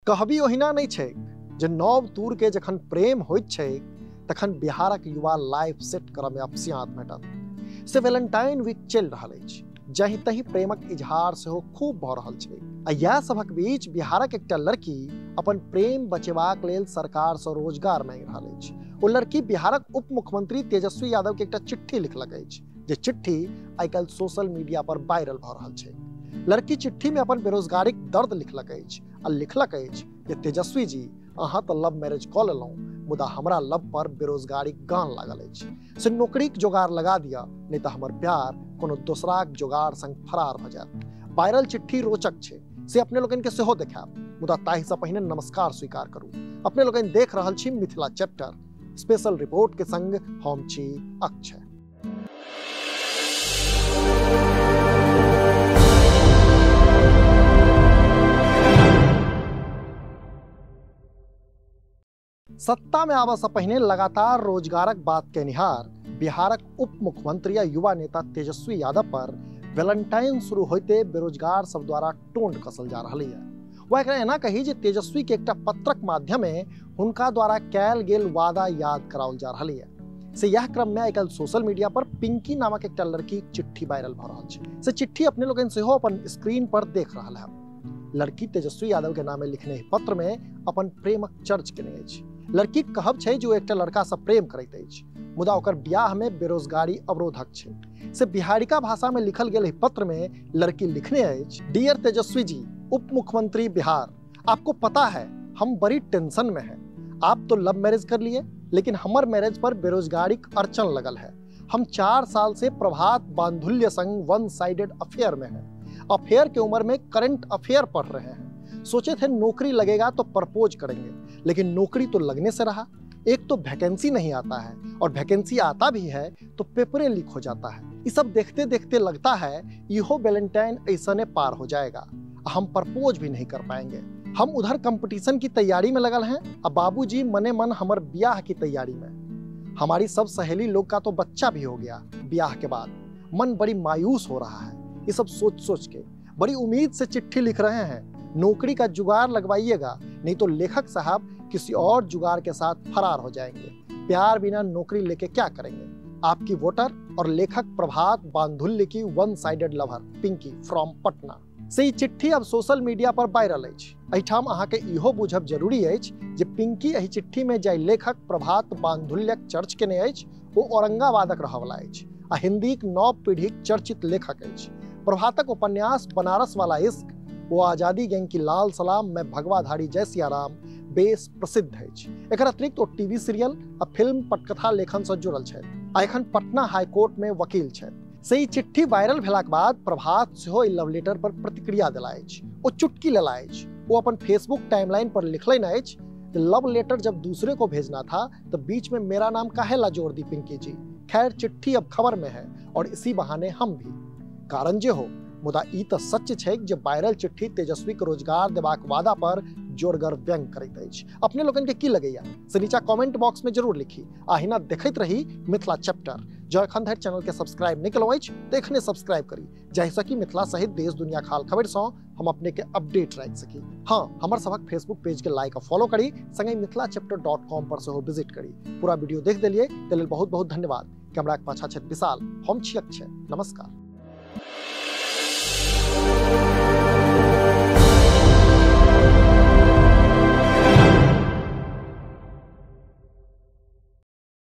कहबी ओहिना नहीं छैक जे नव तूर के जखन प्रेम होइत छैक तखन बिहारक युवा लाइफ सेट करऽ में अपसियात भेटत। से वैलेंटाइन वीक चलि रहल अछि, जहि तहि प्रेमक इजहार सेहो खूब भऽ रहल छै। आ इएह सभक बीच बिहारक एकटा लड़की अपन प्रेम बचेबाक लेल सरकार सँ रोजगार मांगि रहल अछि। ओ लड़की बिहारक उप मुख्यमंत्री तेजस्वी यादव के एकटा चिट्ठी लिखलक अछि, जे चिट्ठी आइ काल्हि सोशल मीडिया पर वायरल भऽ रहल छै। लड़की चिट्ठी में अपन बेरोजगारीक दर्द लिखलक अछि आ लिखलक अछि जे तेजस्वी जी अहाँ तऽ लव मैरिज कऽ लेलहुँ, मुदा हमरा लव पर बेरोजगारीक गान लागल अछि, से नौकरीक जोगार लगा दिअ, नहीं तऽ हमर प्यार कोनो दोसराक जोगार संग फरार भऽ जायत। वायरल चिट्ठी रोचक छै, से अपने लोकनि के सेहो देखायब, मुदा ताहिसँ पहिने नमस्कार स्वीकार करू। अपने लोकनि देख रहल छी मिथिला चैप्टर स्पेशल रिपोर्ट के संग हम छी अक्षय। सत्ता में आबऽ सँ पहिने लगातार रोजगारक बात केनिहार बिहारक उप मुख्यमंत्री आ युवा नेता तेजस्वी यादव पर वैलेंटाइन शुरू होइते बेरोजगार सब द्वारा टोंट कसल जा रहल है। वह एकरा एना कही जे तेजस्वी के एकटा पत्रक माध्यमे हुनका द्वारा कयल गेल वादा याद कराओल जा रहल है। से यह क्रम में आइ काल्हि सोशल मीडिया पर पिंकी नामक एकटा लड़की चिट्ठी वायरल भऽ रहल छै। से चिट्ठी अपने लोकनि सेहो अपन स्क्रीन पर देख रहल है। लड़की तेजस्वी यादव के नामे लिखने पत्र में अपन प्रेमक चर्च केने अछि। लड़की कहब छै जे ओ एकटा लड़का सँ प्रेम करैत अछि, मुदा ओकर ब्याह में बेरोजगारी अवरोधक छै। से बिहारिका भाषा में लिखल गेल पत्र में लड़की लिखने अछि, डियर तेजस्वी जी उप मुख्यमंत्री बिहार, आपको पता है हम बड़ी टेंशन में हैं। आप तो लव मैरिज कर लिए, लेकिन हमर मैरिज पर बेरोजगारी अड़चन लगल है। हम 4 साल से प्रभात बांधुल्य संग वन साइडेड अफेयर में है। अफेयर के उम्र में करंट अफेयर पढ़ रहे हैं। सोचे थे नौकरी लगेगा तो प्रपोज करेंगे, लेकिन नौकरी तो लगने से रहा। एक तो वैकेंसी नहीं आता है और वैकेंसी आता भी है तो पेपरे लीक हो जाता है। ये सब देखते देखते लगता है इहो वैलेंटाइन ऐसने पार हो जाएगा, हम प्रपोज भी नहीं कर पाएंगे। हम उधर कंपटीशन की तैयारी में लगल हैं, अब बाबूजी मने मन हमर ब्याह की तैयारी में। हमारी सब सहेली लोग का तो बच्चा भी हो गया ब्याह के बाद। मन बड़ी मायूस हो रहा है ये सब सोच सोच के। बड़ी उम्मीद से चिट्ठी लिख रहे हैं, नौकरी का जुगाड़ लगवाइएगा, नहीं तो लेखक साहब किसी और जुगाड़ के साथ फरार हो जाएंगे। प्यार बिना नौकरी लेके क्या करेंगे। आपकी वोटर और लेखक प्रभात बांधुल्य की one sided lover Pinky from Patna. से ई चिट्ठी अब सोशल मीडिया पर वायरल अछि। एहिठाम अहाँके इहो बुझब जरूरी अछि जे पिंकी एहि चिट्ठी में जाहि लेखक प्रभात बांधुल्यक चर्च केने अछि ओ औरंगाबादक रहऽवला अछि आ हिंदीक नव पीढ़ीक चर्चित लेखक अछि। प्रभातक उपन्यास बनारस वाला इश्क, वो आजादी गैंग की लाल सलाम, मैं भगवाधारी जय सियाराम बेस प्रसिद्ध अछि। एकर अतिरिक्त ओ टीवी सीरियल आ फिल्म पटकथा लेखन सँ जुड़ल छथि आ एखन पटना हाईकोर्ट में वकील छथि। से ई चिट्ठी वायरल भेलाक बाद प्रभात सेहो ई लव लेटर पर प्रतिक्रिया देला अछि। ओ चुटकी लेला अछि। ओ अपन फेसबुक टाइमलाइन पर लिखलनि अछि जे लव लेटर जब दूसरे को भेजना था तो बीच में मेरा नाम काहे ला जोड़ दी पिंकी जी। खैर चिट्ठी अब खबर में है और इसी बहाने हम भी। कारण जे हो, मुदा ई तऽ सच छै जे वायरल चिट्ठी तेजस्वी के रोजगार देबाक वादा पर जोरगर व्यंग करैत अछि। अपने लोकनि के की लगैया से नीचा कमेंट बॉक्स में जरूर लिखी। अहिना देखैत रही मिथिला चैप्टर। जँ एखन धरि चैनल के सब्सक्राइब नहि केलहुँ अछि तऽ एखने सब्सक्राइब करी, जाहिसँ कि मिथिला सहित देश दुनिया हाल खबर सँ हम अपने के अपडेट राखि सकी। हाँ, हमर सभक फेसबुक पेज के लाइक आ फॉलो करी, संगहि मिथिला चैप्टर .com पर सेहो विजिट करी। पूरा वीडियो देख देलियै ताहि लेल बहुत बहुत धन्यवाद। कैमराक पाछा छथि विशाल, हम छी अक्षय। नमस्कार।